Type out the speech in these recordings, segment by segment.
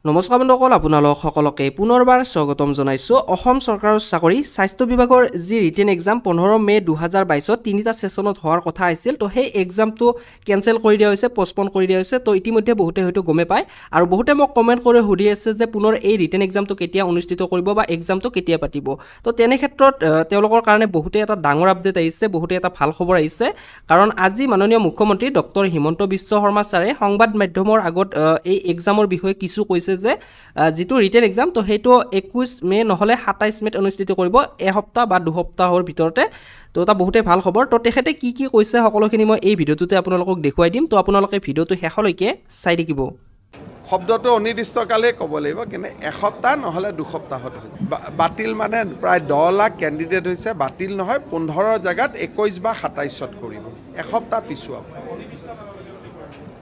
নমস্কাৰ বন্ধুসকল, আপোনালোক সকলোকে পুনৰবাৰ স্বাগতম জনাইছোঁ। অসম চৰকাৰৰ চাকৰি স্বাস্থ্য বিভাগৰ যি ৰিটেন এক্সাম 15 মে' 2022ত তিনিটা ছেশ্যনত হোৱাৰ কথা আছিল, তো সেই এক্সামটো কেঞ্চেল কৰি দিয়া হৈছে, পষ্টপন কৰি দিয়া হৈছে। তো ইতিমধ্যে বহুতে হয়তো গমেই পায় আৰু বহুতে মোক কমেণ্ট কৰি সুধি আছে যে পুনৰ এই ৰিটেন এক্সামটো কেতিয়া অনুষ্ঠিত কৰিব বা এক্সামটো কেতিয়া পাতিব। তো তেনে ক্ষেত্ৰত তেওঁলোকৰ কাৰণে বহুতে এটা ডাঙৰ আপডেট আহিছে, বহুতে এটা ভাল খবৰ আহিছে। কাৰণ আজি মাননীয় মুখ্যমন্ত্ৰী ডক্টৰ হিমন্ত বিশ্ব শৰ্মা ছাৰে সংবাদ মাধ্যমৰ আগত এই এক্সামৰ বিষয়ে কিছু কৈছে যে যিটো ৰিটেন এক্সাম, তো সেইটো 21 মে' নহ'লে 27 মে'ত অনুষ্ঠিত কৰিব, এসপ্তাহ বা দুসপ্তাহৰ ভিতৰতে। তো এটা বহুতেই ভাল খবৰ। তো তেখেতে কি কি কৈছে সকলোখিনি মই এই ভিডিঅ'টোতে আপোনালোকক দেখুৱাই দিম। তো আপোনালোকে ভিডিঅ'টো শেষলৈকে চাই থাকিব। শব্দটো অনিৰ্দিষ্টকালেই ক'ব লাগিব, কিন্তু এসপ্তাহ নহ'লে দুসপ্তাহত বাতিল মানে প্ৰায় 10 লাখ কেণ্ডিডেট হৈছে, বাতিল নহয়, 15 জেগাত 21 বা 27ত কৰিব, এসপ্তাহ পিছুৱাব।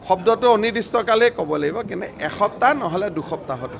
শব্দটো অনিৰ্দিষ্টকালেই ক'ব লাগিব, কিন্তু এসপ্তাহ নহ'লে দুসপ্তাহত।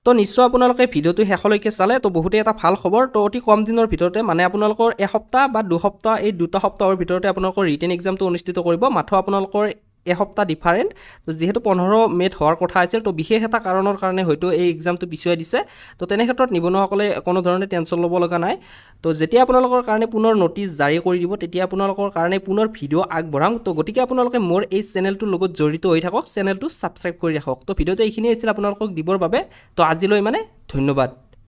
তো নিশ্চয় আপোনালোকে ভিডিঅ'টো শেষলৈকে চালে, তো বহুতেই এটা ভাল খবৰ। তো অতি কম দিনৰ ভিতৰতে, মানে আপোনালোকৰ এসপ্তাহ বা দুসপ্তাহ, এই দুটা সপ্তাহৰ ভিতৰতে আপোনালোকৰ ৰিটেন এক্সামটো অনুষ্ঠিত কৰিব, মাথো আপোনালোকৰ এসপ্তাহ ডিফাৰেণ্ট। তো যিহেতু 15 মে'ত হোৱাৰ কথা আছিল, তো বিশেষ এটা কাৰণৰ কাৰণে হয়তো এই এক্সামটো পিছুৱাই দিছে। তো তেনে ক্ষেত্ৰত নিবনুৱাসকলে কোনো ধৰণে টেনশ্যন ল'ব লগা নাই। তো যেতিয়া আপোনালোকৰ কাৰণে পুনৰ ন'টিছ জাৰি কৰি দিব, তেতিয়া আপোনালোকৰ কাৰণে পুনৰ ভিডিঅ' আগবঢ়াম। তো গতিকে আপোনালোকে মোৰ এই চেনেলটোৰ লগত জড়িত হৈ থাকক, চেনেলটো ছাবস্ক্ৰাইব কৰি ৰাখক। তো ভিডিঅ'টো এইখিনিয়ে আছিল আপোনালোকক দিবৰ বাবে। তো আজিলৈ মানে ধন্যবাদ।